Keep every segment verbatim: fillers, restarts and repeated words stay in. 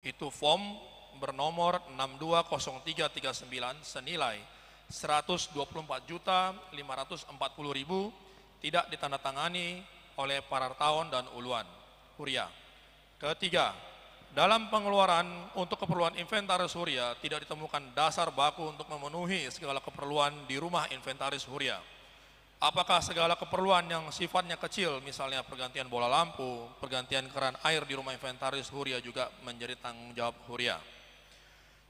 Itu form bernomor enam dua kosong tiga tiga sembilan senilai seratus dua puluh empat juta lima ratus empat puluh ribu tidak ditandatangani oleh Parartaon dan Uluan Huria. Ketiga, dalam pengeluaran untuk keperluan inventaris Huria tidak ditemukan dasar baku untuk memenuhi segala keperluan di rumah inventaris Huria. Apakah segala keperluan yang sifatnya kecil, misalnya pergantian bola lampu, pergantian keran air di rumah inventaris Huria juga menjadi tanggung jawab Huria?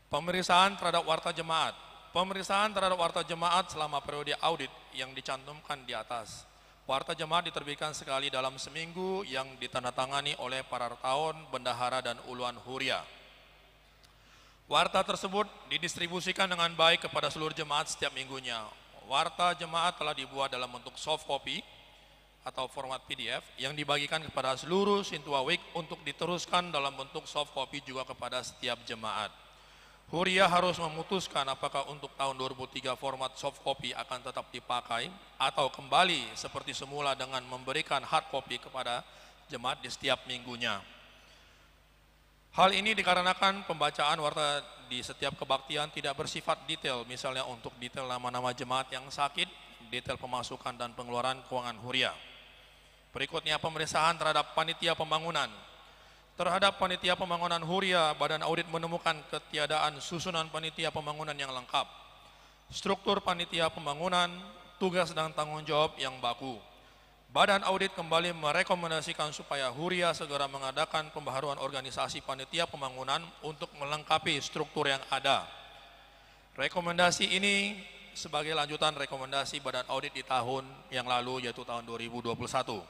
Pemeriksaan terhadap warta jemaat. Pemeriksaan terhadap warta jemaat selama periode audit yang dicantumkan di atas. Warta jemaat diterbitkan sekali dalam seminggu yang ditandatangani oleh Parartaon, Bendahara, dan Uluan Huria. Warta tersebut didistribusikan dengan baik kepada seluruh jemaat setiap minggunya. Warta jemaat telah dibuat dalam bentuk soft copy atau format P D F yang dibagikan kepada seluruh Sintua Week untuk diteruskan dalam bentuk soft copy juga kepada setiap jemaat. Huria harus memutuskan apakah untuk tahun dua ribu tiga format soft copy akan tetap dipakai atau kembali seperti semula dengan memberikan hard copy kepada jemaat di setiap minggunya. Hal ini dikarenakan pembacaan warta di setiap kebaktian tidak bersifat detail, misalnya untuk detail nama-nama jemaat yang sakit, detail pemasukan dan pengeluaran keuangan Huria. Berikutnya, pemeriksaan terhadap panitia pembangunan. Terhadap panitia pembangunan Huria, Badan Audit menemukan ketiadaan susunan panitia pembangunan yang lengkap, struktur panitia pembangunan, tugas dan tanggung jawab yang baku. Badan Audit kembali merekomendasikan supaya Huria segera mengadakan pembaharuan organisasi panitia pembangunan untuk melengkapi struktur yang ada. Rekomendasi ini sebagai lanjutan rekomendasi Badan Audit di tahun yang lalu, yaitu tahun dua ribu dua puluh satu,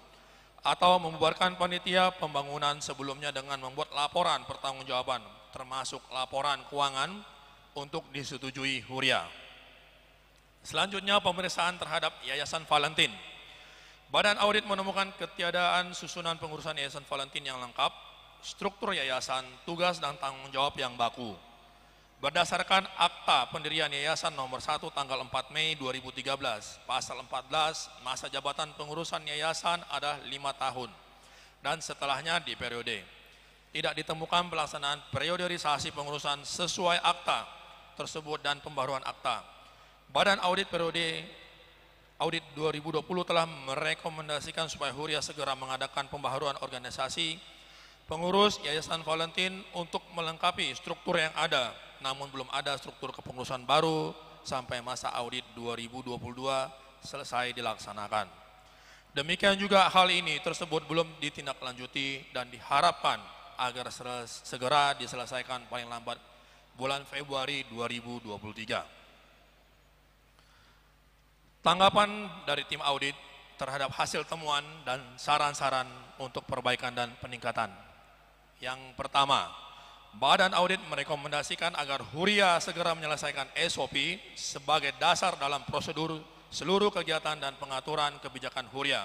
atau membubarkan panitia pembangunan sebelumnya dengan membuat laporan pertanggungjawaban, termasuk laporan keuangan, untuk disetujui Huria. Selanjutnya, pemeriksaan terhadap Yayasan Valentin. Badan Audit menemukan ketiadaan susunan pengurusan Yayasan Valentin yang lengkap, struktur yayasan, tugas dan tanggung jawab yang baku. Berdasarkan akta pendirian yayasan nomor satu tanggal empat Mei dua ribu tiga belas, pasal empat belas, masa jabatan pengurusan yayasan adalah lima tahun, dan setelahnya di periode. Tidak ditemukan pelaksanaan perioderisasi pengurusan sesuai akta tersebut dan pembaruan akta. Badan Audit periode audit dua ribu dua puluh telah merekomendasikan supaya Huria segera mengadakan pembaharuan organisasi pengurus Yayasan Valentin untuk melengkapi struktur yang ada, namun belum ada struktur kepengurusan baru sampai masa audit dua ribu dua puluh dua selesai dilaksanakan. Demikian juga hal ini tersebut belum ditindaklanjuti dan diharapkan agar sel-, segera diselesaikan paling lambat bulan Februari dua ribu dua puluh tiga. Tanggapan dari tim audit terhadap hasil temuan dan saran-saran untuk perbaikan dan peningkatan. Yang pertama, Badan Audit merekomendasikan agar Huria segera menyelesaikan S O P sebagai dasar dalam prosedur seluruh kegiatan dan pengaturan kebijakan Huria.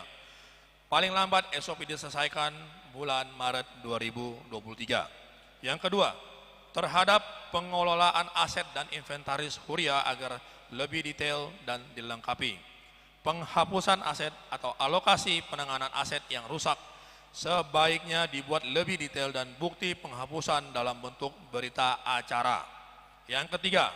Paling lambat S O P diselesaikan bulan Maret dua ribu dua puluh tiga. Yang kedua, terhadap pengelolaan aset dan inventaris Huria agar lebih detail dan dilengkapi. Penghapusan aset atau alokasi penanganan aset yang rusak sebaiknya dibuat lebih detail dan bukti penghapusan dalam bentuk berita acara. Yang ketiga,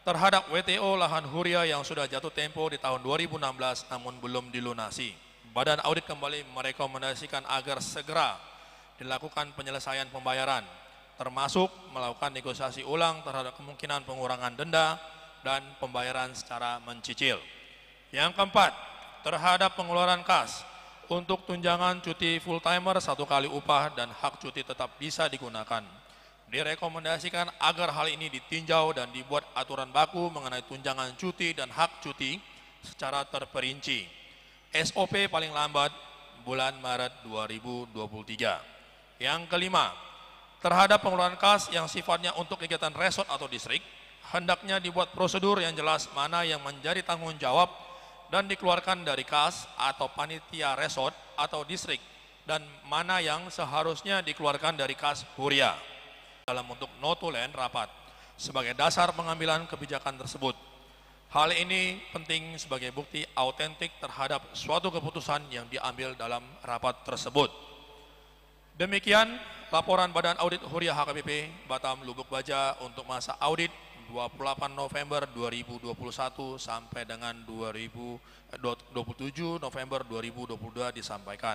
terhadap W T O lahan Huria yang sudah jatuh tempo di tahun dua ribu enam belas namun belum dilunasi. Badan Audit kembali merekomendasikan agar segera dilakukan penyelesaian pembayaran, termasuk melakukan negosiasi ulang terhadap kemungkinan pengurangan denda dan pembayaran secara mencicil. Yang keempat, terhadap pengeluaran kas untuk tunjangan cuti full timer satu kali upah dan hak cuti tetap bisa digunakan. Direkomendasikan agar hal ini ditinjau dan dibuat aturan baku mengenai tunjangan cuti dan hak cuti secara terperinci. S O P paling lambat bulan Maret dua ribu dua puluh tiga. Yang kelima, terhadap pengeluaran kas yang sifatnya untuk kegiatan resort atau distrik, hendaknya dibuat prosedur yang jelas mana yang menjadi tanggung jawab dan dikeluarkan dari kas atau panitia resort atau distrik, dan mana yang seharusnya dikeluarkan dari kas Huria dalam bentuk notulen rapat sebagai dasar pengambilan kebijakan tersebut. Hal ini penting sebagai bukti autentik terhadap suatu keputusan yang diambil dalam rapat tersebut. Demikian laporan Badan Audit Huria H K B P Batam Lubuk Baja untuk masa audit dua puluh delapan November dua ribu dua puluh satu sampai dengan dua ribu, eh, dua puluh tujuh November dua ribu dua puluh dua disampaikan.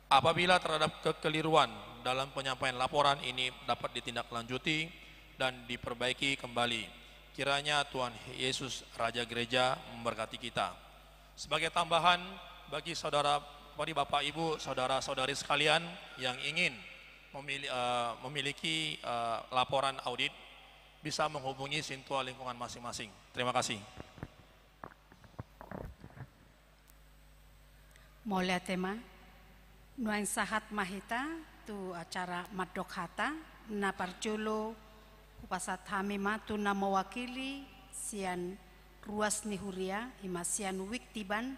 Apabila terdapat kekeliruan dalam penyampaian laporan ini dapat ditindaklanjuti dan diperbaiki kembali. Kiranya Tuhan Yesus Raja Gereja memberkati kita. Sebagai tambahan, bagi saudara, bagi Bapak, Ibu, saudara-saudari sekalian yang ingin memili-, eh, memiliki, eh, laporan audit, bisa menghubungi Sintua lingkungan masing-masing. Terima kasih. Mauliate ma. Nuaeng sahat ma hita tu acara mandok hata. Na parjolo, hupasahat hami ma tu na mewakili sian ruas ni huria, i ma sian Wiktiban,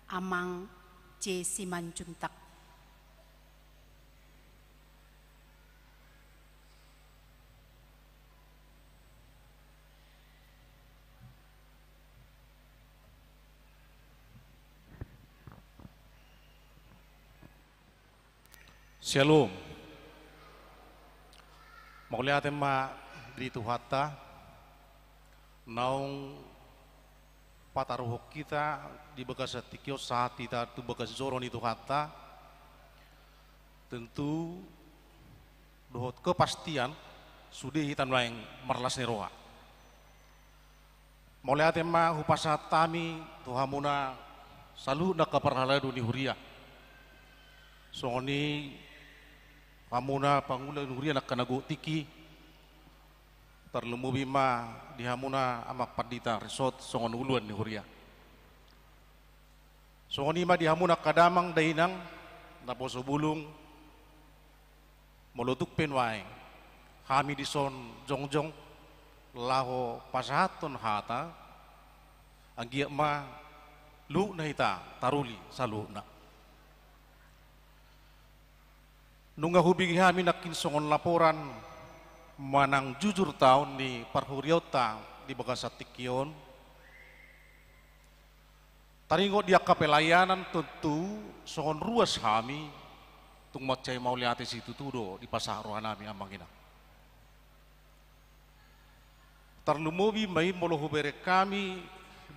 Amang J Simanjuntak. Syalom. Mauliate ma di Tuhanta, naung pataruhon hita di bagasan tingki on sahat hita tu bagas joro ni Tuhanta. Tentu dohot kepastian sude hita nuaeng marlas ni roha. Mauliate ma hupasahat hami tu hamuna saluhutna angka parhalado ni huria. Songon i hamuna pangula ni huria na angka na gok tingki, tarlumobi ma di hamuna Amang Pandita Risot songon uluan ni huria. Songon i ma di hamuna angka damang dainang, naposo bulung, molo tung pe nuaeng hami dison jongjong laho pasahathon hata, anggiat ma luhutna hita taruli saluhutna. Nunga hubege hami nangkin songon laporan manang jujur taon ni parhuriaonta di bagasan tingki on. Taringot di angka pelayanan, tontu songon ruas hami tung mansai mauliate situtu do dipasahat rohanami, Amang Inang. Tarlumobi ma i molo hubereng hami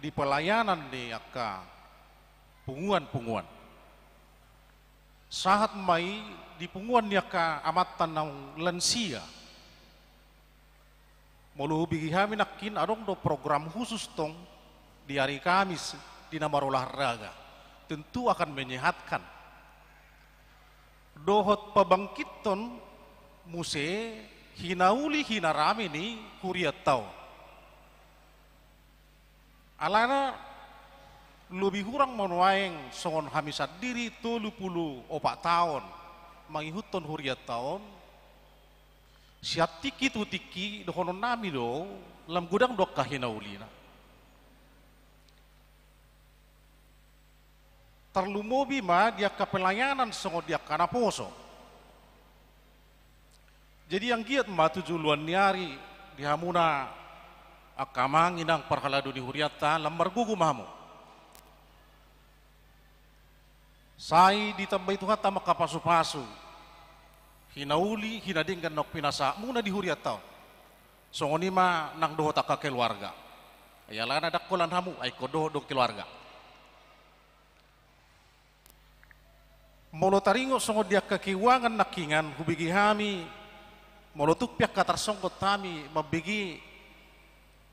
di pelayanan ni angka punguan-punguan. Sahat ma i di punguan ni angka amanta naung lansia. Molo hubege hami nangkin adong do program khusus tong di hari Kamis di na marolahraga. Tentu akan menyehatkan dohot pabangkithon muse hinauli hinarame ni hurianta on. Alana lobi hurang ma nuaeng songon hami sandiri tolu pulu opat taon mangihuthon hurianta on, sian tingki tu tingki dohononnami do, lam godang do angka hinaulina. Tarlumobi ma di angka pelayanan songon di angka naposo. Jadi anggiat ma tu joloan ni ari di hamuna angka amang inang parhalado ni hurianta, lam margogo ma hamu. Sai ditambai Tuhanta ma angka pasupasu, hinauli, hinadenggan naung pinasahatmuna di hurianta on. Songon i ma nang dohot angka keluarga. Ai alana ndang holan hamu, ai ingkon dohot do keluarga. Molo taringot songon di angka keuangan nangkiningan hubege hami, molo tung pe angka tarsonggot hami mambege,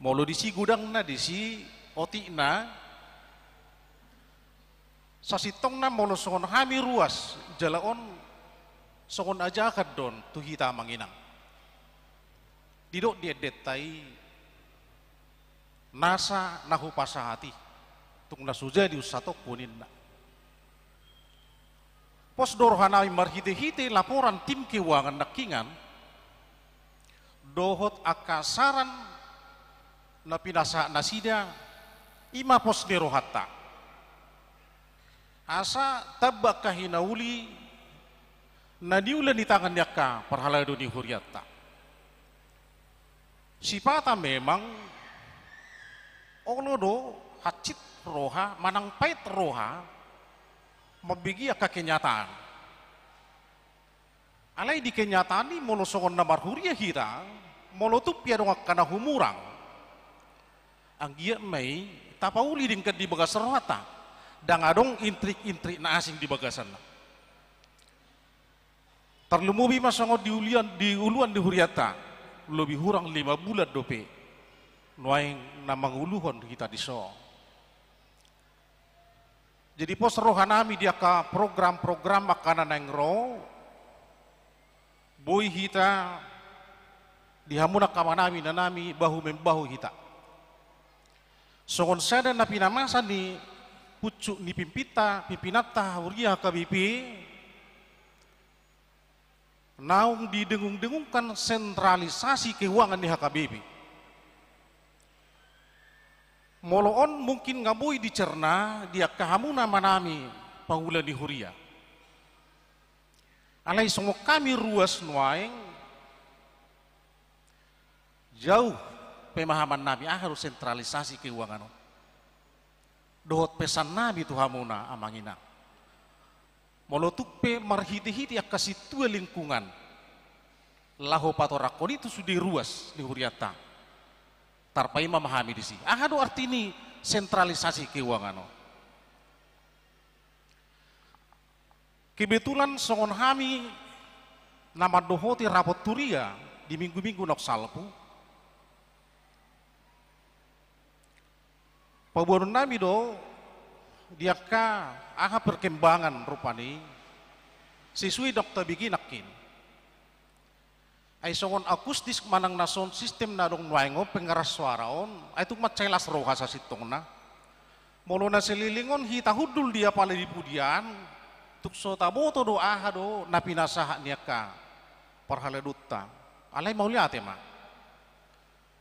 molo disi godangna, disi otikna, sasintongna molo songon hami ruas jala on songon ajakan do on tu hita amang inang. Didok di endenta i, nasa na hupasahat i tung na so jadi unsatongku ninna. Pos do rohanami marhitehite laporan tim keuangan nangkiningan dohot angka saran na pinasahat nasida, i ma pos ni rohanta. Asa tamba angka hinauli na niula ni tangan ni angka parhalado ni hurianta. Sipata memang olo do hansit roha manang pait roha mambege angka kenyataan. Alai di kenyataan i, molo songon na marhuria hita, molo tung pe adong angka na humurang, anggiat ma i tapauli denggan di bagas rohanta. Ndang adong intrik-intrik na asing di bagasanna. Tarlumobi ma songon di ulian, di uluan ni hurianta, lobi hurang lima bulan dope nuaeng na manguluhon hita dison. Jadi pos rohanami di angka program-program angka na naeng ro, boi hita di hamu angka amanami, inanami, bahu-membahu hita. Songon sada na pinamasa ni pucuk ni pimpinta, pimpinanta huria H K B P, naung didengung-dengungkan sentralisasi keuangan ni H K B P. Molo on mungkin nga boi dicerna di angka hamuna amanami pangula ni huria. Alai songon hami ruas nuaeng, jauh pemahamannami aha do sentralisasi keuangan on. Dohot pesannami tu hamuna amang inang, molo tung pe marhite-hite angka sintua lingkungan laho patorangkon i tu sude ruas ni hurianta, tarpaima ma hami disi aha do arti ni sentralisasi keuangan on. Kebetulan songon hami na mandohoti rapot huria di minggu-minggu naung salpu, paboanonnami do di angka aha perkembangan rupani sesuai naung tabege nangkin. Ai songon akustik manang na sound system na adong nuaeng on, pengeras suara on, ai tung mansai las roha sasintongna. Molo na saleleng on hita hundul di apala di pudian, tung so taboto do aha do na pinasahat ni angka parhalado ta. Alai mauliate ma.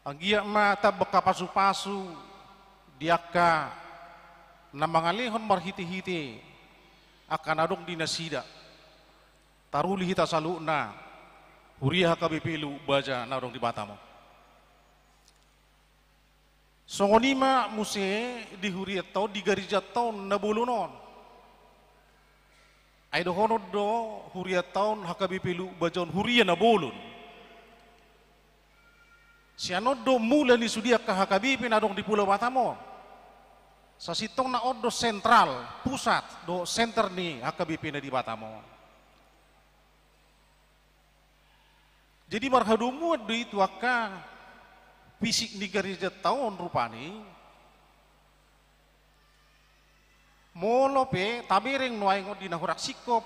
Anggiat ma tamba angka pasu-pasu di angka na mangalehon marhite-hite angka na adong di nasida. Taruli hita saluhutna huria H K B P Lubuk Baja na adong di Batam on. Songon i ma muse di hurianta on, di garejanta on na bolon on. Ai dohonon do hurianta on H K B P Lubuk Baja on huria na bolon. Sian on do mula ni sude angka H K B P na adong di Pulo Batam on. Sasintongna on do sentral, pusat dohot senter ni H K B P na di Batam on. Jadi marhadomuan do i tu angka fisik ni garejanta on rupani. Molo pe tabereng nuaeng on di na hurang singkop,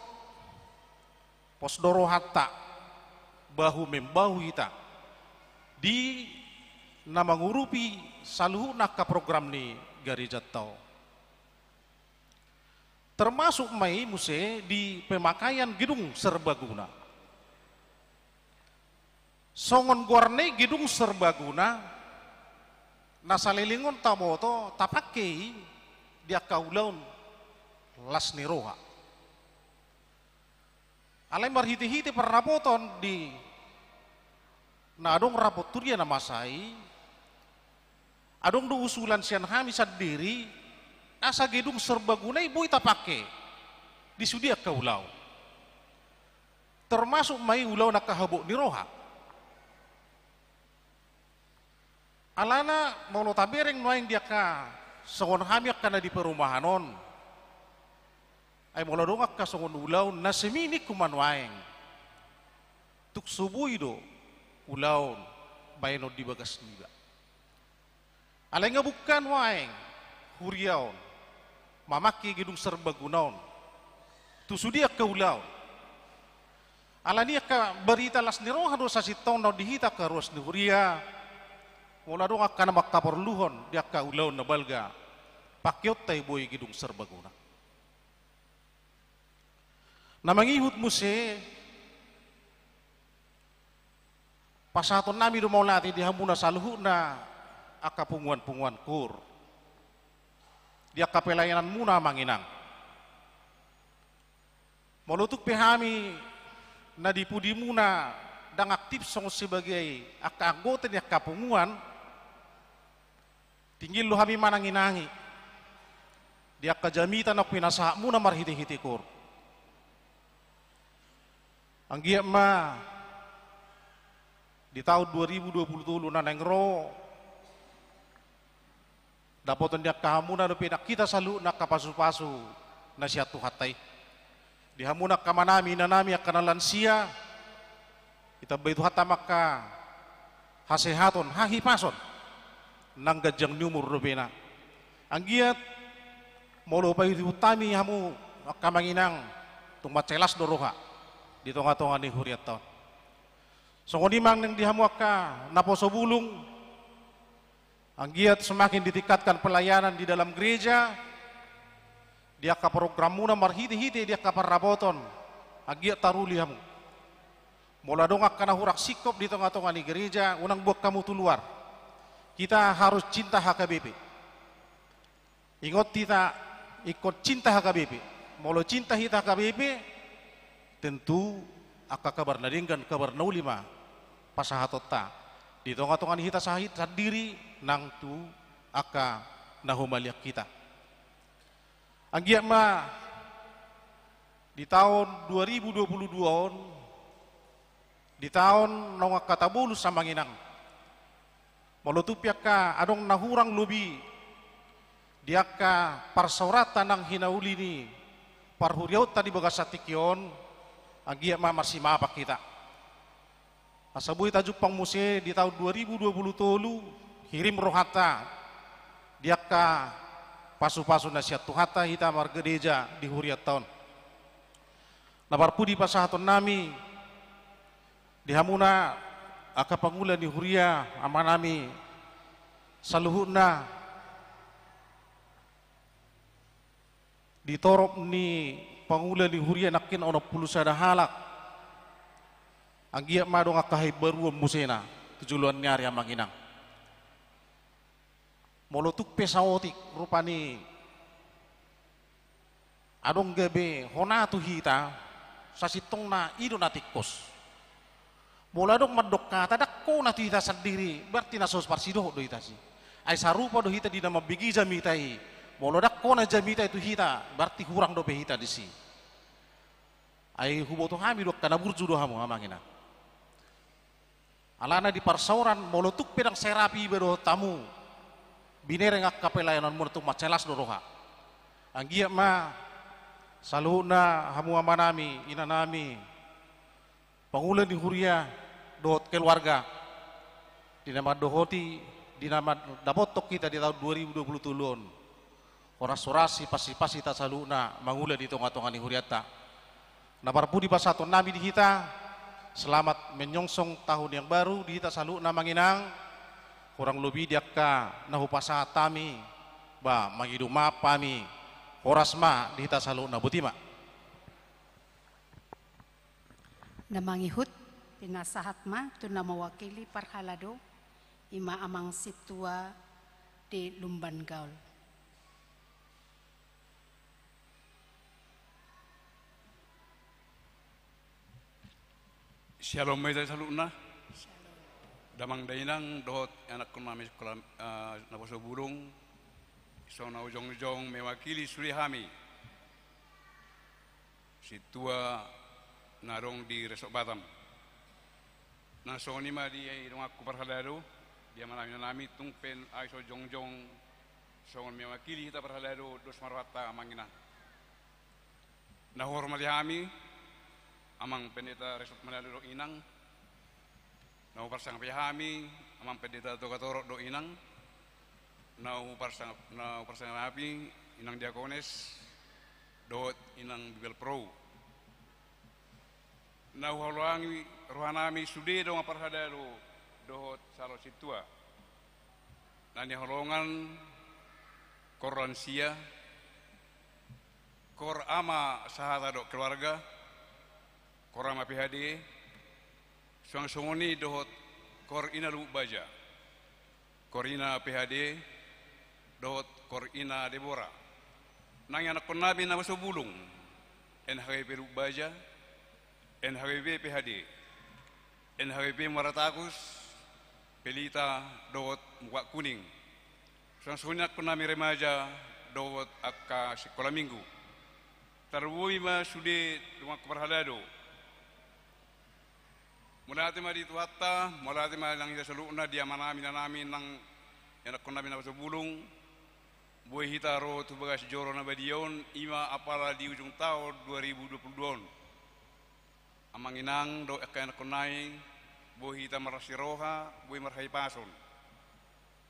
pos do rohanta, bahu-membahu hita di na mangurupi saluhutna angka program ni garejanta on. Termasuk ma i muse di pemakaian gedung serbaguna. Songon goarna i gedung serbaguna, na saleleng on taboto tapangke i di angka ulaon las ni roha. Alai marhite-hite parrapoton di na adong rapot huria na masa i, adong do usulan sian hami sandiri, asa gedung serbaguna i boi tapangke di sude angka ulaon. Termasuk ma i ulaon angka habot ni roha. Alana molo tabereng nuaeng di angka songon hami angka na di perumahan on, ai molo adong angka songon ulaon na semi ningku ma nuaeng, tung so boi do ulaon baenon di bagas niba. Alai nga bukan nuaeng huria on mamangke gedung serbaguna on tu sude angka ulaon. Alani angka barita las ni roha do sasintongna on di hita angka ruas ni huria. Molo adong angka na mangkaporluhon di angka ulaon na balga, pangkeonta i boi gedung serbaguna. Na mangihut muse, pasahatonnami do mauliate di hamuna saluhutna angka punguan-punguan KUR di angka pelayananmuna amang inang. Molo tung pe hami na di pudimuna ndang aktif songon sebagai angka anggota ni angka punguan, tinggal do hami manangi-nangi di angka jamita na pinasahatmuna marhite-hite KUR. Anggiat ma di taon dua ribu dua puluh tolu na naeng ro, dapoton di angka hamuna dope nang hita saluhutna angka pasupasu na sian Tuhanta i. Di hamuna angka amanami, inanami, angka na lansia, ditambai Tuhanta ma angka hasehaton, hahipason, nang ganjang ni umur dope na. Anggiat molo paihutihut hami hamu angka amang inang, tung mansai las do roha di tongatonga ni hurianta on. Songon i ma nang di hamu angka naposo bulung, anggiat semakin ditingkatkan pelayanan di dalam gereja, di angka programmuna marhitehite di angka parrapoton, anggiat taruli hamu. Molo adong angka na hurang singkop di tongatonga ni gereja, unang buat hamu tu luar. Hita harus cinta H K B P. Ingot hita ingkon cinta H K B P. Molo cinta hita H K B P, tentu angka kabar na denggan, kabar na uli ma pasahatonta di tongatonga ni hita sahit sandiri nang tu angka na humaliang hita. Anggiat ma di taon dua ribu dua puluh dua on, di taon naung angka tabolus amang inang, molo tung pe angka adong na hurang lobi di angka parsaoranta nang hinauli ni parhuriaonta di bagasan tingki on, anggiat ma marsimaafan hita. Asa boi tajumpang muse di taon dua ribu dua puluh tolu, hirim rohanta di angka pasupasu na sian Tuhanta hita margereja di hurianta on. Na parpudi pasahatonnami di hamuna angka pangula ni huria, amanami saluhutna, di torop ni pangula ni huria nangkin onom pulu sada halak, anggiat ma adong angka haimbaruon musena tu joloan ni ari amang inang. Molo tung pe saotik rupani adong gabe hona tu hita, sasintongna i do na tingkos. Molo adong mandok hata ndang hona tu hita sandiri, berarti na so parsidohot do hita disi. Ai sarupa do hita di na mambege jamita i. Molo ndang hona jamita i tu hita, berarti hurang dope hita disi. Ai huboto hami do angka na burju do hamu amang inang. Alana di parsaoran, molo tung pe ndang sai rap iba dohot hamu, binereng angka pelayananmuna, tung mansai las do roha. Anggiat ma saluhutna hamu amanami, inanami, pangula ni huria dohot keluarga, di na mandohoti, di na mandapothon hita di taon dua ribu dua puluh tolu on, horas-horas, hipas-hipas hita saluhutna mangula di tongatonga ni hurianta. Na parpudi pasahatonnami di hita, selamat menyongsong tahun yang baru di hita saluhutna amang inang. Hurang lobi di angka na hupasahat hami, ba mangido maaf hami, horas ma di hita saluhutna. Boti ma. Na mangihut, pinasahat ma tu na mewakili parhalado, i ma Amang Sintua di Lumban Gaol. Syalom ma hita saluhutna. Damang dainang dohot anakkonnami sikola, eh, naposo bulung, songon na jongjong mewakili sude hami sintua na adong di Resort Batam. Nang songon i ma di donganku parhalado, di amanami, inanami, tung pe ai so jongjong songon mewakili hita parhalado, dos ma rohanta amang inang. Na huhormati hami Amang Pendeta Resort Manado dohot inang, na huparsangapi hami Amang Pendeta Togatorop dohot inang, na huparsanga-, na huparsangapi Inang Diakones dohot Inang Bibelvrouw. Na huhaholongi rohanami sude dongan parhalado dohot salo sintua. Na nihaholongan kor lansia, kor ama sahata dohot keluarga, kor ama P H D, suang songon i dohot kor ina Lubuk Baja, kor ina P H D, dohot kor ina Debora. Nang ianakkonnami naposo bulung, N H K P Lubuk Baja, N H K P P H D, N H K P P Muara Takus, Pelita dohot Muka Kuning. Suang songon i anakkonnami remaja dohot angka sikola minggu. Tarlumobi ma sude donganku parhalado, Mauliate ma di Tuhanta, mauliate ma nang hita saluhutna, di amanami, inanami, nang ianakkonnami na patubulung. Boi hita ro tu bagas joro na badia on, i ma apala di ujung taon dua ribu dua puluh dua on. Amang inang dohot angka ianakkonnami, boi hita marlas ni roha, boi marhahipason.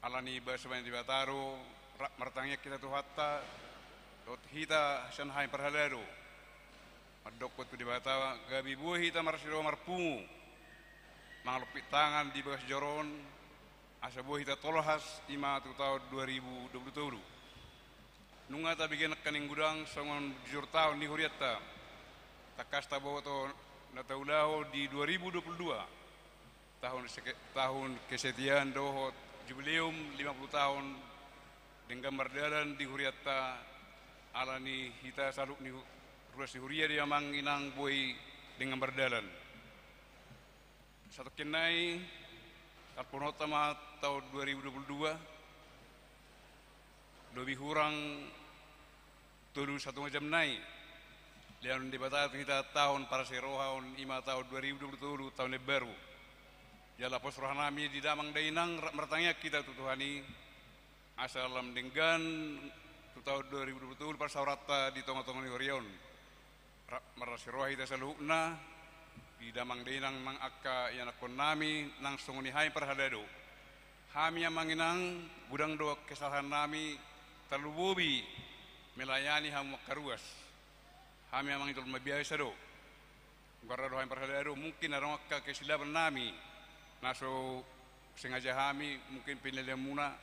Alani bahasa ni Debata do, rap martangiang hita tu Tuhanta, dohot hita sian hami parhalado. Mandokkon tu Debata, gabe boi hita marlas ni roha marpungu, mangalompit tangan di bagas joro on, asa boi hita tolhas i ma tu taon dua ribu dua puluh tolu. Nunga tabege nangkaning godang songon jujur taon ni hurianta. Tangkas taboto na taulahon di dua ribu dua puluh dua. Tahun seke-, tahun kesetiaan dohot jubileum lima puluh tahun denggan mardalan di hurianta, alani hita saluhut ni hu-, ruas ni huria do amang inang boi denggan mardalan. Satongkin nai, tarpunguanta ma taon dua ribu dua puluh dua, lobi hurang tolu satonga jam nai. Lehonon Debata tu hita taon parlas ni roha on, i ma taon dua ribu dua puluh tolu, taon na baru. Jala pos rohanami di damang dainang, rap martangiang hita tu Tuhan i, asa lam denggan tu taon dua ribu dua puluh tolu parsaoranta di tongatonga ni huria on. Rap marlas ni roha hita saluhutna, di damang dainang nang angka ianakkonnami, nang songon i hami parhalado. Hami amang inang, godang do kesalahannami, tarlumobi melayani hamu angka ruas. Hami amang inang jolma biasa do. Goarna do hami parhalado, mungkin adong angka kesilapannami, na so sengaja hami, mungkin penilaianmuna,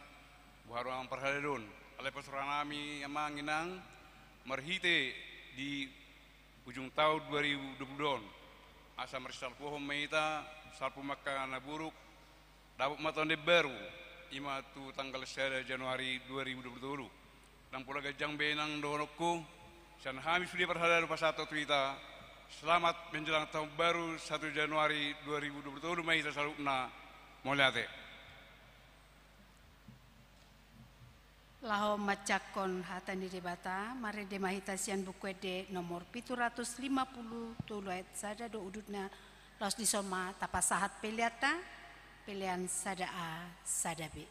boha do amang parhalado on. Alai pos rohanami amang inang, marhite di ujung taon dua ribu dua puluh dua on. Asa marsisalpuhon ma hita, salpu ma angka na buruk, dapot ma taon na baru, i ma tu tanggal sada Januari dua ribu dua puluh tolu. Ndang pola ganjang be nang dohononku, sian hami sude parhalado pasahathon tu hita, selamat menjelang tahun baru satu Januari dua ribu dua puluh tolu ma hita saluhutna, mauliate. Laho manjangkon hata ni Debata, marende ma hita sian Buku Ende nomor pitu ratus lima puluh tolu ayat sada do udutna, laos dison ma tapasahat peleanta, pelean sada A, sada B.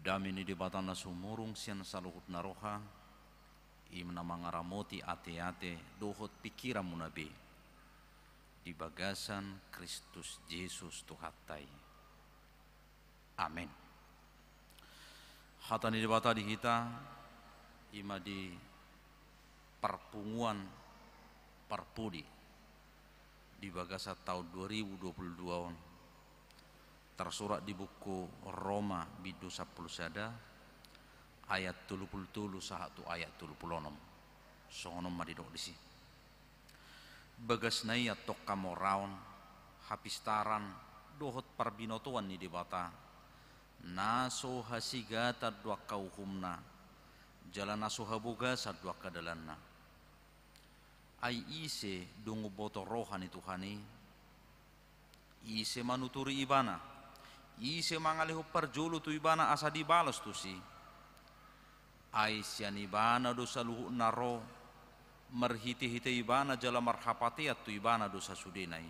Dame ni Debata na sumurung sian saluhut na roha, i ma na mangaramoti ateate dohot pingkiranmuna be di bagasan Kristus Jesus Tuhanta i. Amen. Hata ni Debata di hita, i ma di parpunguan parpudi di bagasan taon dua ribu dua puluh dua on, tarsurat di buku Roma bindu sampulu sada, ayat tolu puluh tolu sahat tu ayat tolu puluh onom. Songon on ma didok disi. Bagasna i antong hamoraon, hapistaran, dohot parbinotoan ni Debata, na so hasigatan do angka uhumna, jala na so habogasan do angka dalanna. Ai ise dung umboto roha ni Tuhan i? Ise manuturi Ibana? Ise mangalehon parjolo tu Ibana asa dibalos tusi? Ai sian Ibana do saluhut na ro, marhitehite Ibana jala marhapatean tu Ibana do sasudena i.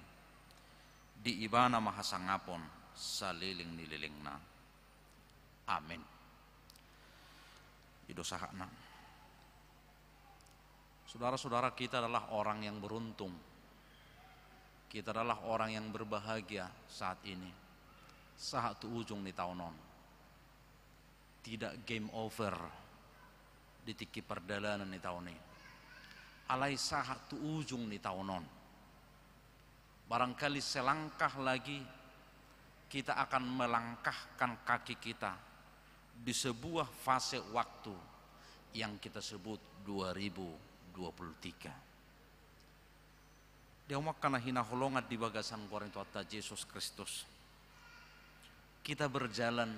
Di Ibana ma hasangapon saleleng ni lelengna. Amen. I do sahatna. Saudara-saudara, kita adalah orang yang beruntung. Kita adalah orang yang berbahagia saat ini. Sahat tu ujung ni taon on. Tidak game over di tingki pardalanan ni taon i. Alai sahat tu ujung ni taon on. Barangkali selangkah lagi kita akan melangkahkan kaki kita di sebuah fase waktu yang kita sebut dua ribu dua puluh tiga. Di hamu angka na hinaholongan di bagasan goar ni Tuhanta Jesus Kristus, kita berjalan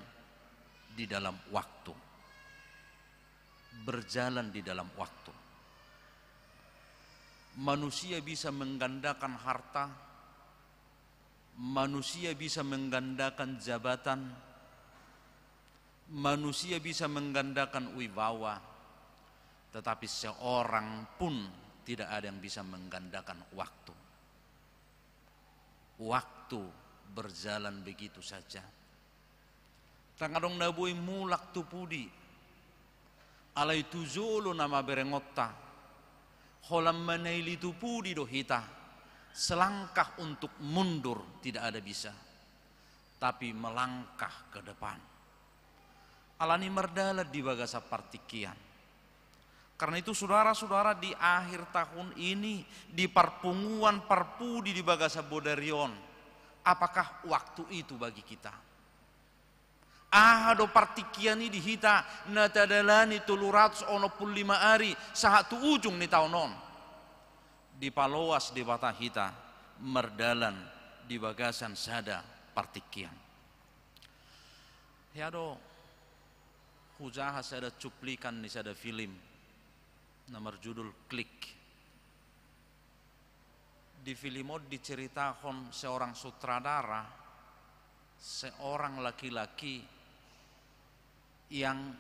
di dalam waktu. Berjalan di dalam waktu. Manusia bisa menggandakan harta, manusia bisa menggandakan jabatan, manusia bisa menggandakan wibawa, tetapi seorang pun tidak ada yang bisa menggandakan waktu. Waktu berjalan begitu saja. Ndang adong na boi mulak tu pudi. Alai tu jolo nama berengonta. Holan manaili tu pudi do hita. Selangkah untuk mundur tidak ada bisa. Tapi melangkah ke depan. Alani mardalan di bagasan partingkian. Karena itu, saudara-saudara, di akhir tahun ini, di parpunguan parpudi di bagasan bodari on, apakah waktu itu bagi kita? Aha do partingkian i di hita na tadalani tolu ratus onom pulu lima ari sahat tu ujung ni taon on? Dipaloas Debata hita mardalan di bagasan sada partingkian. Hea do hujaha sada cuplikan ni sada film na marjudul Click. Di film on diceritahon seorang sutradara, seorang laki-laki yang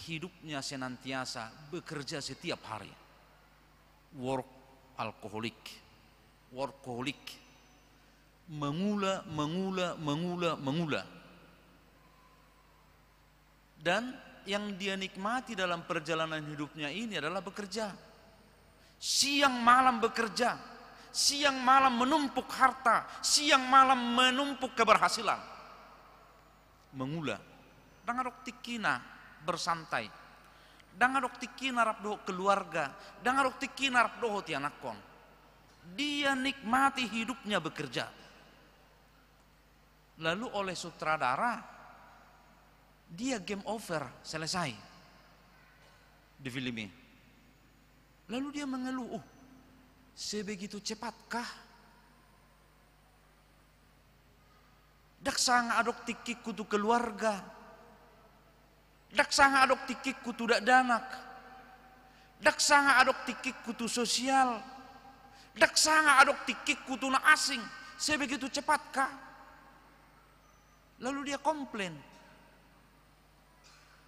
hidupnya senantiasa bekerja setiap hari. Work alkoholik, workaholic, mengula, mengula, mengula, mengula. Dan yang dia nikmati dalam perjalanan hidupnya ini adalah bekerja. Siang malam bekerja, siang malam menumpuk harta, siang malam menumpuk keberhasilan. Mengula. Ndang adong tingkina bersantai. Ndang adong tingkina rap dohot keluarga. Ndang adong tingkina rap dohot ianakhon. Dia nikmati hidupnya bekerja. Lalu oleh sutradara, dia game over, selesai di film ini. Lalu dia mengeluh, "Uh, sebegitu cepatkah? Ndang sanga adong tingkingku tu keluarga. Ndang sanga adong tingkingku tu dakdanak. Ndang sanga adong tingkingku tu sosial. Ndang sanga adong tingkingku tu na asing. Sebegitu cepatkah?" Lalu dia komplain.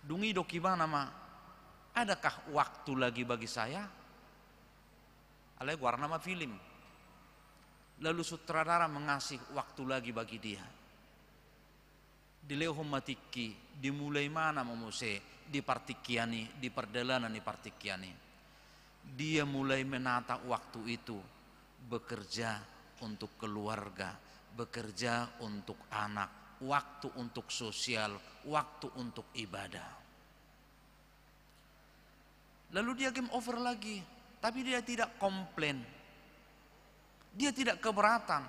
Dung i didok ibana ma, "Adakah waktu lagi bagi saya?" Alai goarna ma film. Lalu sutradara mengasih waktu lagi bagi dia. Dilehon ma tingki, dimulai ma na muse di partingkian i, di pardalanan ni partingkian i. Dia mulai menata waktu itu, bekerja untuk keluarga, bekerja untuk anak, waktu untuk sosial, waktu untuk ibadah. Lalu dia game over lagi, tapi dia tidak komplain. Dia tidak keberatan.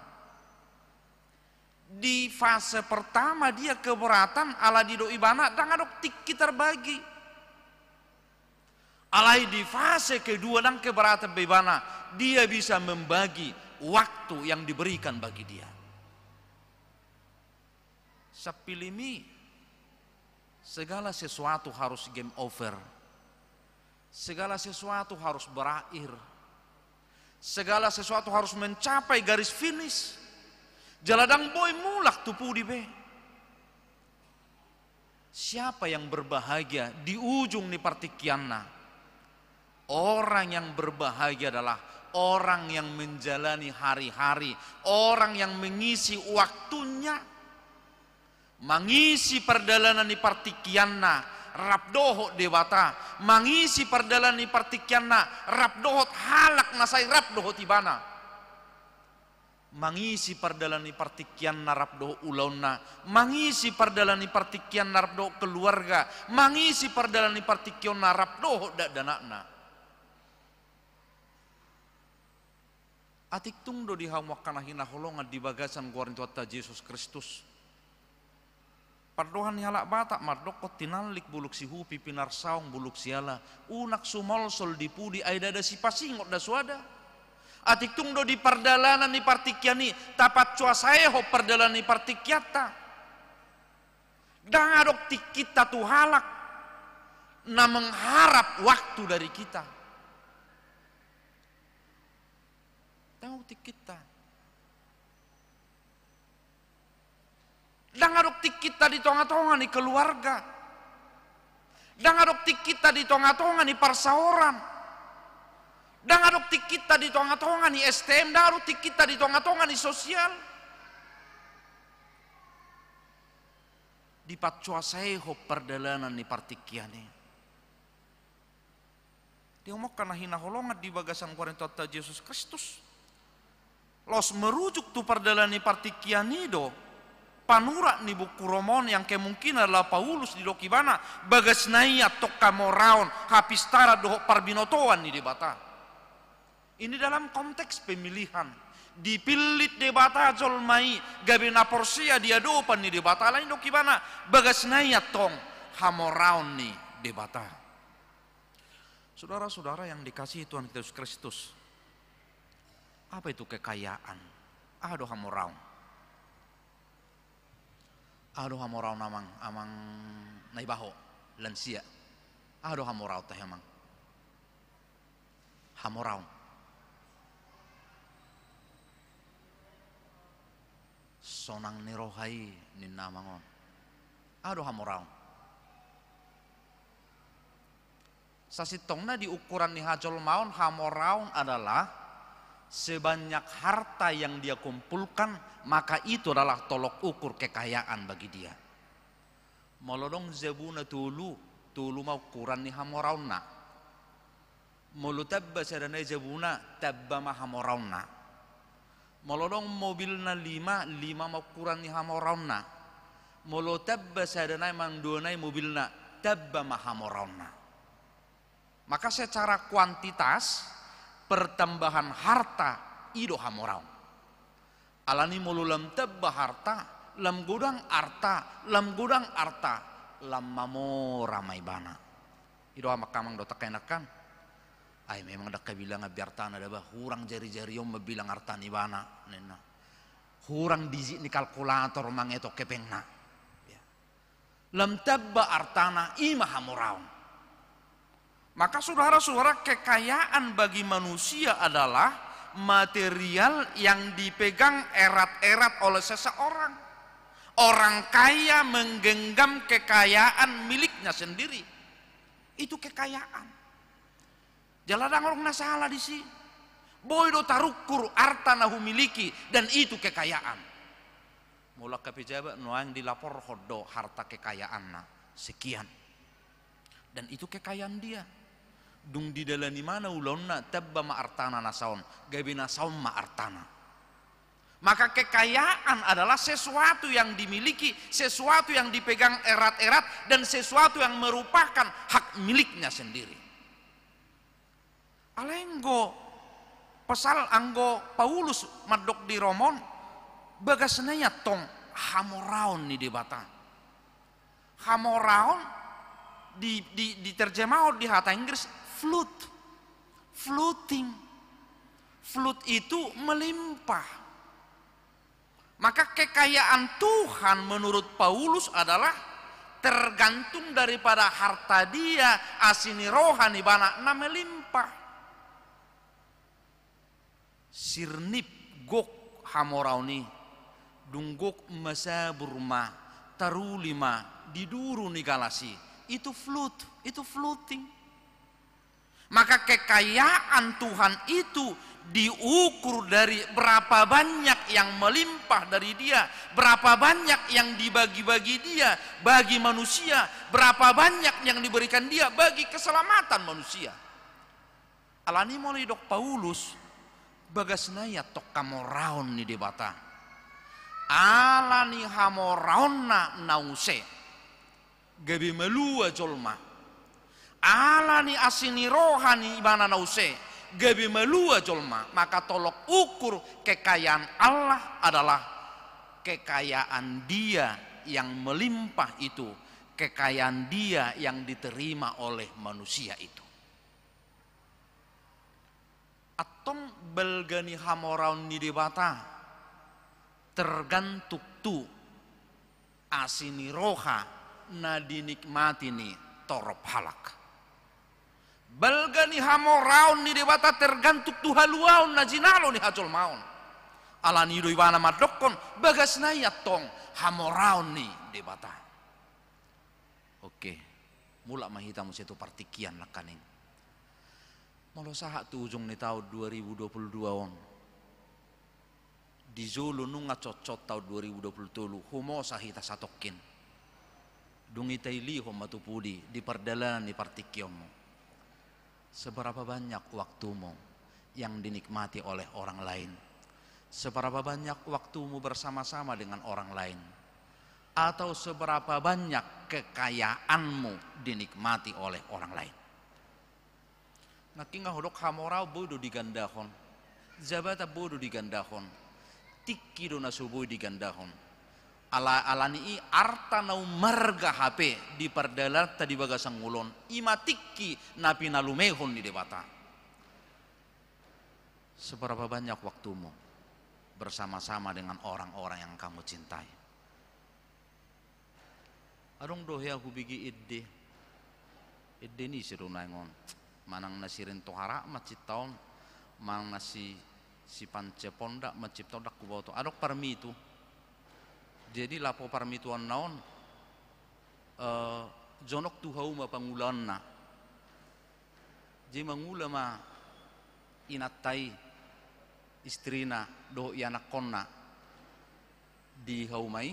Di fase pertama dia keberatan, ala didok ibana ndang adong tingki tarbagi. Alai di fase kedua ndang keberatan be ibana, dia bisa membagi waktu yang diberikan bagi dia. Sampilimi, segala sesuatu harus game over. Segala sesuatu harus berakhir. Segala sesuatu harus mencapai garis finish. Jala ndang boi mulak tu pudi be. Siapa yang berbahagia di ujung ni partingkianna? Orang yang berbahagia adalah orang yang menjalani hari-hari, orang yang mengisi waktunya, mangisi pardalanan ni partingkianna rap dohot Debata, mangisi pardalanan ni partingkianna rap dohot halak na sai rap dohot ibana. Mangisi pardalanan ni partingkianna rap dohot ulaonna, mangisi pardalanan ni partingkianna rap dohot keluarga, mangisi pardalanan ni partingkianna rap dohot dakdanakna. Atik tung do di hamu angka na hinaholongan di bagasan goar ni Tuhanta Jesus Kristus. Pardohan ni halak Batak mandokkon tinallik bulung sihupi, pinarsaung bulung siala, unang sumolsol di pudi ai ndada sipasingot da suada. Atik tung do di pardalanan ni partingkian i, tapancuasehon pardalanan ni partingkianta. Ndang adong tingkinta tu halak na mengharap waktu dari kita. Ndang adong tingkinta. Ndang adong tingkinta di tonga-tonga ni keluarga. Ndang adong tingkinta di tonga-tonga ni parsaoran. Ndang adong tingkinta di tonga-tonga ni S T M, ndang adong tingkinta di tonga-tonga ni sosial. Dipancuasehon pardalanan ni partingkian i. Di hamu angka na hinaholongan di bagasan goar ni Tuhanta Jesus Kristus. Laos merujuk tu pardalanan ni partingkian i do panurat ni buku Roma on yang kemungkinan adalah Paulus, didok ibana, bagasna i antong hamoraon, hapistaran dohot parbinotoan ni Debata. Ini dalam konteks pemilihan. Dipillit Debata jolma i gabe na porsea di adopan ni Debata, alai didok ibana, bagasna i antong hamoraon ni Debata. Saudara-saudara yang dikasihi Tuhan Yesus Kristus, apa itu kekayaan? Aha do hamoraon? Aha do hamoraon, amang, amang na ibaho, lansia? Aha do hamoraon tahe, amang? Hamoraon. Sonang ni roha i, ninna amang on. Aha do hamoraon? Sasintongna di ukuran ni hajolmaon, hamoraon adalah sebanyak harta yang dia kumpulkan, maka itu adalah tolok ukur kekayaan bagi dia. Molo adong jabuna tolu, tolu ma ukuran ni hamoraonna. Molo tamba sada nai jabuna, tamba ma hamoraonna. Molo adong mobilna lima, lima ma ukuran ni hamoraonna. Molo tamba sada nai manang dua nai mobilna, tamba ma hamoraonna. Maka secara kuantitas, pertambahan harta i do hamoraon. Alani molo lam tamba harta, lam godang arta, lam godang arta, lam mamora ma ibana. I do amang, amang dohot angka inang. Ai memang ndang habilangan be artana da bah, hurang jari-jari on mambilang arta ni ibana, ninna. Hurang dijit ni kalkulator mangetok hepengna. Ya. Lam tamba artana, i ma hamoraon. Maka saudara-saudara, kekayaan bagi manusia adalah material yang dipegang erat-erat oleh seseorang. Orang kaya menggenggam kekayaan miliknya sendiri. Itu kekayaan. Jala ndang adong na sala disi. Boi do tarukur arta na humiliki dan itu kekayaan. Molo angka pejabat nuaeng dilaporhon do harta kekayaanna sekian. Dan itu kekayaan dia. Dung didalani ma na ulaonna, tamba ma artana na saon, gabe na saon ma artana. Maka kekayaan adalah sesuatu yang dimiliki, sesuatu yang dipegang erat-erat, dan sesuatu yang merupakan hak miliknya sendiri. Alai anggo pasal anggo Paulus mandok di Rom on, bagasna i antong hamoraon ni Debata. Hamoraon di, di, diterjemahon di hata Inggris flood, floating. Flood itu melimpah. Maka kekayaan Tuhan menurut Paulus adalah tergantung daripada harta dia, asi ni roha ni ibana na melimpah. Sirnip gok hamoraon i, dung gok masabur ma, taruli ma di duru ni galas i, itu float, itu floating. Maka kekayaan Tuhan itu diukur dari berapa banyak yang melimpah dari Dia, berapa banyak yang dibagi-bagi Dia bagi manusia, berapa banyak yang diberikan Dia bagi keselamatan manusia. Alani molo didok Paulus, bagasna i antong hamoraon ni Debata. Alani hamoraonna na use, gabe malua jolma. Alani asi ni roha ni ibana na use, gabe malua jolma. Maka tolok ukur kekayaan Allah adalah kekayaan Dia yang melimpah itu, kekayaan Dia yang diterima oleh manusia itu. Antong balga ni hamoraon ni Debata tergantung tu asi ni roha na dinikmati ni torop halak. Balga ni hamoraon ni Debata tergantung tu haluaon na jinalo ni hajolmaon. Alani do ibana mandokkon, bagasna i antong hamoraon ni Debata. Oke, mulak ma hita muse tu partingkian nangkaning. Molo sahat tu ujung ni taon dua ribu dua puluh dua on, di jolo nunga cotcot taon dua ribu dua puluh tolu, humosa hita satongkin. Dung i tailihon ma tu pudi di pardalanan ni partingkionmu. Seberapa banyak waktumu yang dinikmati oleh orang lain? Seberapa banyak waktumu bersama-sama dengan orang lain? Atau seberapa banyak kekayaanmu dinikmati oleh orang lain? Nangkin nga hudok hamoraon boi do digandahon, jabatan boi do digandahon, tingki do na so boi digandahon. Ala, alani i arta na ummarga hape di pardalananta di bagasan ngolu on, i ma tingki na pinalumehon ni Debata. Seberapa banyak waktumu bersama-sama dengan orang-orang yang kamu cintai? Adong do hea hubege ende. Ende ni ise do naeng on. Manang na si Rinto Harahap mancipta on, manang na si, si Pance Pondak mancipta on, ndang huboto. Adong parmitu. Jadi lapo parmituanna on, eh, jonok tu hauma pangulaonna. Jadi mangula ma inanta i, istrina dohot ianakkonna di hauma i.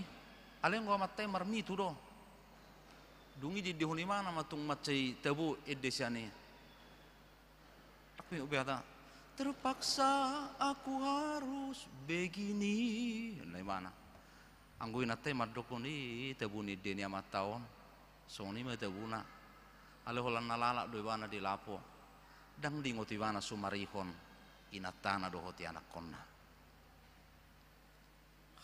Alai anggo amanta i marmitu do. Dung i diendehon ibana ma tung mansai tabo ende sian i. Tapi beata, "Terpaksa aku harus begini," ninna ibana. Anggo inanta i mandokkon, "I, tabo ni ende ni amanta on." Songon i ma tabona. Alai holan na lalap do ibana di lapo. Ndang diingot ibana sumarihon inantana dohot ianakkonna.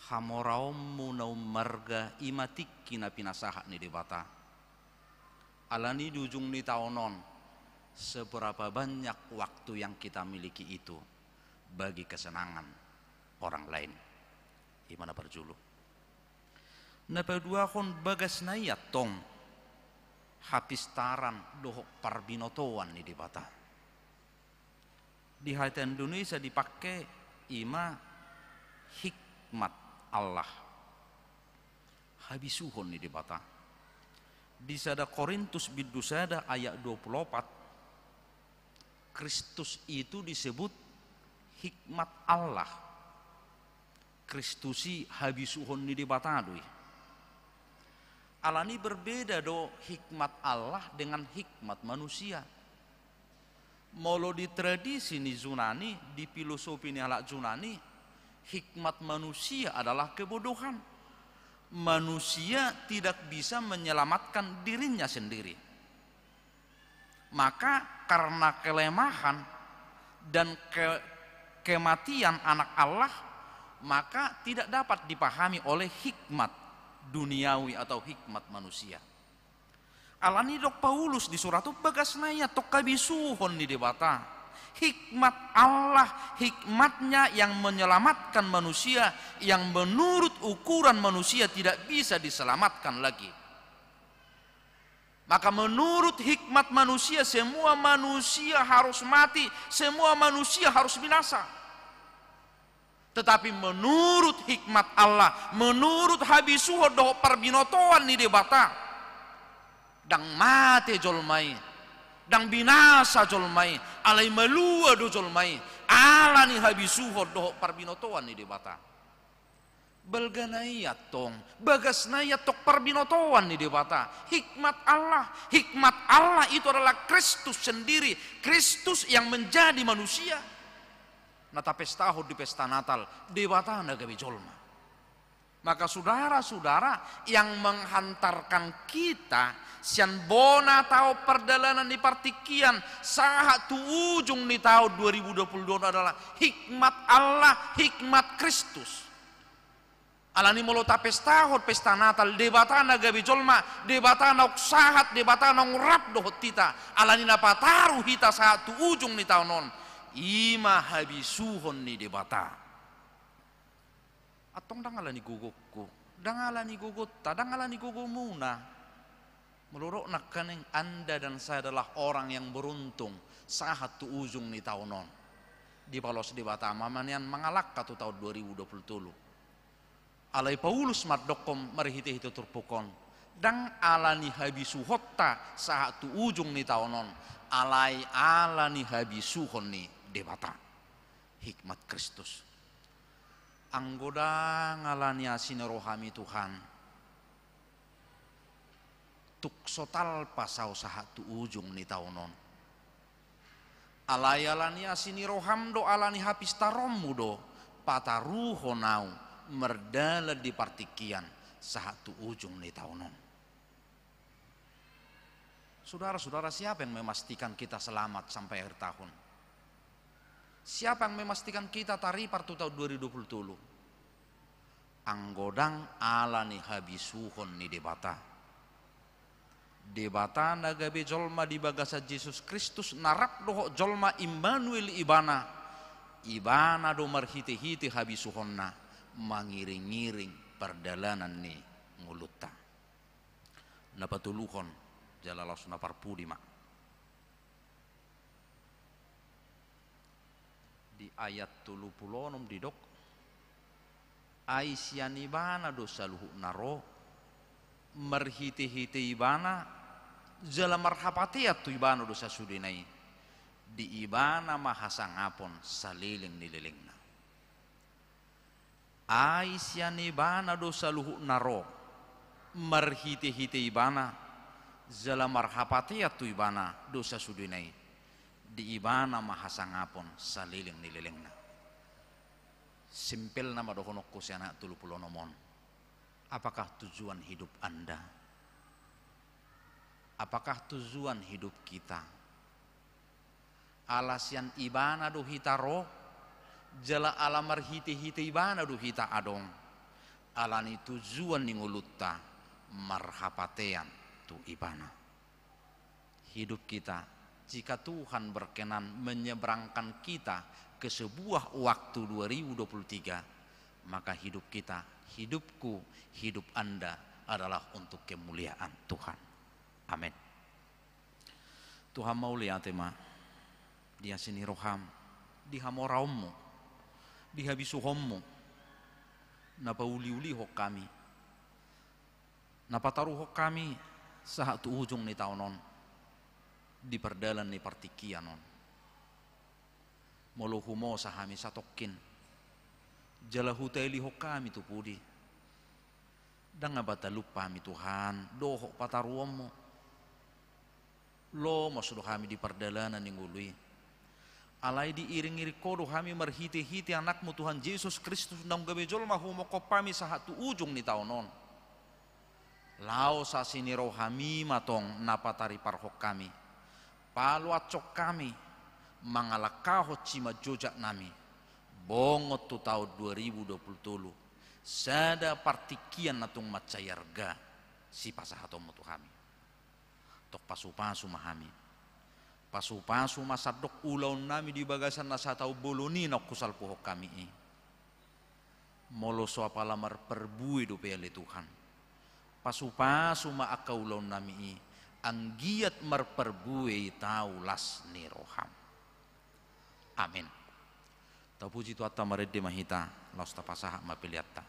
Hamoraonmu na ummarga i ma tingki na pinasahat ni Debata. Alani di ujung ni taon on, seberapa banyak waktu yang kita miliki itu bagi kesenangan orang lain? I ma na parjolo. Na paduahon, bagasna i antong hapistaran dohot parbinotoan ni Debata. Di hata Indonesia dipake i ma hikmat Allah, habisuhon ni Debata. Di sada Korintus bindu sada ayat dua puluh opat, Kristus itu disebut hikmat Allah. Kristus i habisuhon ni Debata do i. Alani berbeda do hikmat Allah dengan hikmat manusia. Molo di tradisi ni Junani, di filosofi ni halak Junani, hikmat manusia adalah kebodohan. Manusia tidak bisa menyelamatkan dirinya sendiri. Maka karena kelemahan dan ke-, kematian anak Allah, maka tidak dapat dipahami oleh hikmat duniawi atau hikmat manusia. Alani didok Paulus di surat on, bagasna i antong habisuhon ni Debata. Hikmat Allah, hikmatnya yang menyelamatkan manusia, yang menurut ukuran manusia tidak bisa diselamatkan lagi. Maka menurut hikmat manusia, semua manusia harus mati, semua manusia harus binasa. Tetapi menurut hikmat Allah, menurut habisuhon dohot parbinotoan ni Debata, ndang mate jolma i, ndang binasa jolma i, alai malua do jolma i, alani habisuhon dohot parbinotoan ni Debata. Balgana i antong, bagasna i antong parbinotoan ni Debata. Hikmat Allah, hikmat Allah itu adalah Kristus sendiri, Kristus yang menjadi manusia. Na tapestahon di pesta Natal, Debata na gabe jolma. Maka sudara-sudara, yang menghantarkan kita sian bona taon pardalanan ni partingkian sahat tu ujung ni taon dua ribu dua puluh dua on adalah hikmat Allah, hikmat Kristus. Alani molo tapestahon pesta Natal, Debata na gabe jolma, Debata naung sahat, Debata naung rap dohot hita, alani na pataru hita sahat tu ujung ni taon on, i ma habisuhon ni Debata. Antong ndang alani gogongku, ndang alani gogonta, ndang alani gogomuna. Molo dok nangkaning Anda dan saya adalah orang yang beruntung, sahat tu ujung ni taon on, dipaloas Debata ma nian mangalangka tu taon dua ribu dua puluh tolu. Alai Paulus mandokhon marhite-hite turpuk on, ndang alani habisuhonta sahat tu ujung ni taon on, alai alani habisuhon ni Debata. Hikmat Kristus. Anggo ndang alani asi ni rohami Tuhan, tung so talpas ahu sahat tu ujung ni taon on. Alai alani asi ni roham do, alani hapistaronmu do, pataruhon ahu mardalan di partingkian sahat tu ujung ni taon on. Sudara-sudara, siapa yang memastikan kita selamat sampai akhir tahun? Siapa yang memastikan kita taripar tu taon dua ribu dua puluh tolu? Anggo ndang alani habisuhon ni Debata. Debata na gabe jolma di bagasan Jesus Kristus, na rap dohot jolma, Immanuel Ibana. Ibana do marhite-hite habisuhonna mangiring-iring pardalanan ni ngolunta. Na patoluhon, jala laos na parpudi ma. Di ayat tolu pulu onom didok, ai sian Ibana do saluhutna ro, marhite-hite Ibana, jala marhapatean tu Ibana do sasudena i, di Ibana ma hasangapon saleleng ni lelengna. Ai sian Ibana do saluhutna ro, marhite-hite Ibana, jala marhapatean tu Ibana do sasudena i, di Ibana ma hasangapon saleleng ni lelengna. Simpelna ma dohononku sian ayat tolu pulu onom on. Apakah tujuan hidup Anda? Apakah tujuan hidup kita? Ala sian Ibana do hita ro, jala ala marhite-hite Ibana do hita adong. Alani tujuan ni ngolunta marhapatean tu Ibana. Hidup kita, jika Tuhan berkenan menyeberangkan kita ke sebuah waktu dua ribu dua puluh tiga, maka hidup kita, hidupku, hidup Anda adalah untuk kemuliaan Tuhan. Amin. Tuhan, mauliate ma di asi ni roham, di hamoraonmu, di habisuhonmu, na pauli-ulihon hami, na pataruhon hami sahat tu ujung ni taon on, di pardalan ni partingkian on. Molo humosa hami satongkin, Jala hutailihon hami tu pudi. Ndang aba talup hami Tuhan, dohot pataruonmu. Lomos do hami di pardalanan ni ngolu i. Alai diiring-iring Ho do hami marhite-hite Anakmu Tuhan Jesus Kristus naung gabe jolma humophop hami sahat tu ujung ni taon on. Laos asi ni rohami ma tong na patariparhon hami, paloashon hami, mangalangkahon simanjojak nami, bongot tu taon dua ribu dua puluh tolu, sada partingkian na tung mansai arga sipasahatonmu tu hami. Tong pasu-pasu ma hami. Pasu-pasu ma sandok ulaon nami di bagasan na sataon bolon i naung husalpuhon hami i. Molo so apala marparbue dope ale Tuhan, pasu-pasu ma angka ulaon nami i, anggiat marparbue i tau las ni roham. Amin. Tapuji Tuhanta, marende ma hita, laos tapasahat ma peleanta.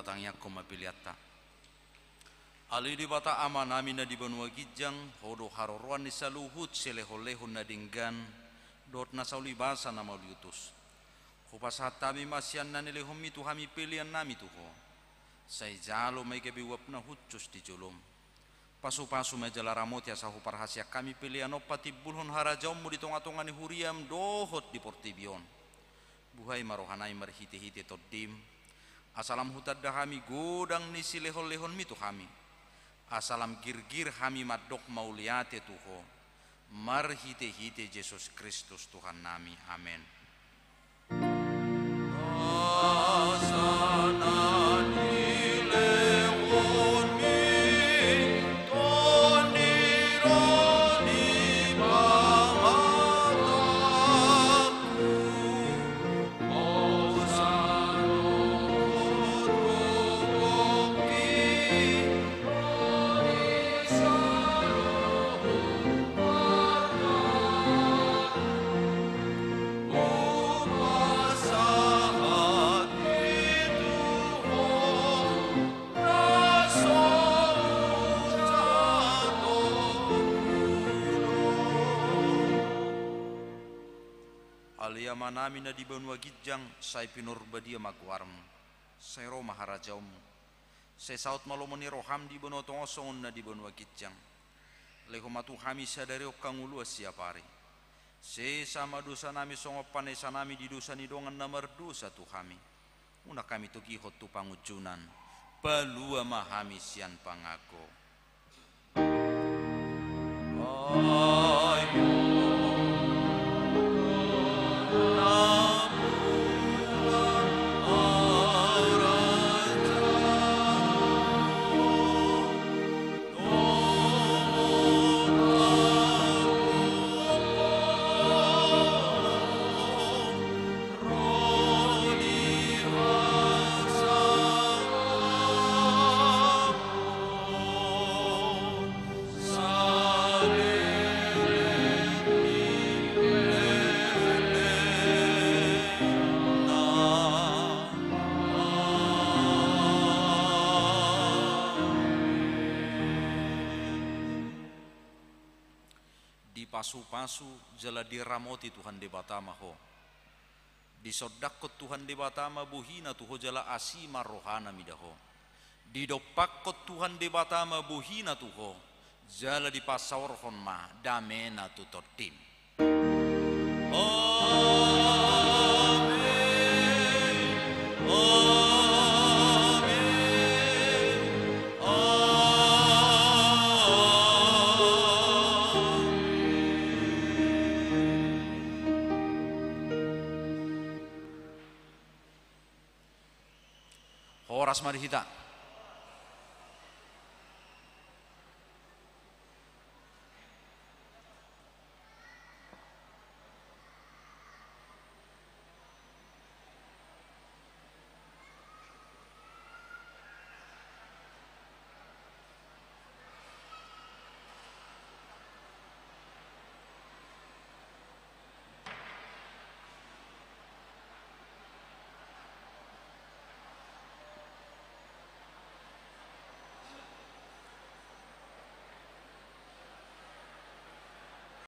Tangiangkon ma peleanta. Ale Debata Amanami na di banua ginjang, Ho do haroroan ni saluhut silehonlehon na denggan dohot na saulibasa na mauliutus. Hupasahat hami ma sian na nilehonMi tu hami peleannami tu Ho. Sai jalo ma i gabe uap na hushus di jolom. Pasupasu ma i jala ramoti asa huparhaseang hami pelean on patimbulhon harajaonMu di tongatonga ni huriaM dohot di portibi on. Buhai ma rohanami marhitehite TondiM, asa lam hutanda hami godang ni silehonlehonMi tu hami, asa lam girgir hami mandok mauliate tu Ho, marhitehite Jesus Kristus Tuhannami. Amen. Ale Amanami na di banua ginjang, sai pinarbadia ma goarMu. Sai ro ma harajaonMu. Sai saut ma lomo ni rohaM di banua tonga on songon na di banua ginjang. Lehon ma tu hami sadari on hangoluan siapari. Sesa ma dosanami songon panesanami di dosa ni dongan na mardosa tu hami. Unang hami togihon tu pangunjunan. Palua ma hami sian pangago. Dipasupasu jala diramoti Tuhan Debata ma ho. Disondangkon Tuhan Debata ma bohina tu ho jala asi ma rohana mida ho. Didompakkon Tuhan Debata ma bohina tu ho jala dipasaorhon ma damena tu tondim. Amen. Amen. Amen. Horas ma di hita.